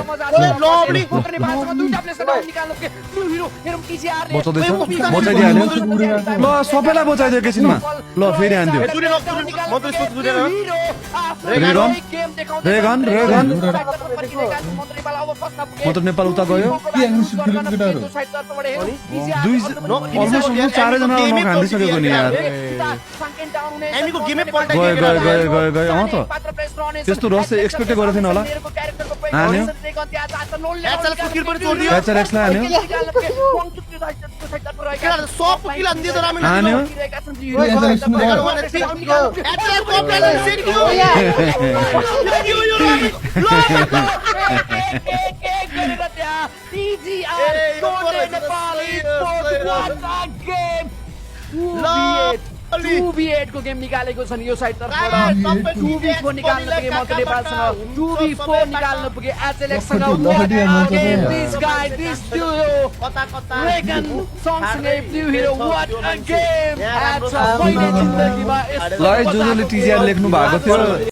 मजा आछ लबडी पोकर्ने बाछमा दुईटा प्लेसर डाउन निकाल्नु के ब्लू हिरो हेरौँ टीसीआर ले बचाइदिहाल्यो ल सबैलाई बचाइदियो एकैछिनमा ल फेरि हान्दियो रेगन म त नेपाल उता गयो अलमोस्ट 4 जना नखान्दिसकेको नि यार एमीको गेमै पल्टाइ गयो अँ त त्यस्तो रहस्य एक्सपेक्टै गरेको थिएन होला हान्यो क्याचर एक्सलाई हान्यो हान्यो को गेम निकालेको छन् यो साइड तर्फबाट 2v4 निकाल्न पुगे मत नेपालसँग 2v4 निकाल्न पुगे एचएलएक्ससँग this guy this duo Regan सँगसँगै blue hero what a game at a पहिलो जिन्दगीमा ल जोजोले टिजिआर लेख्नु भएको थियो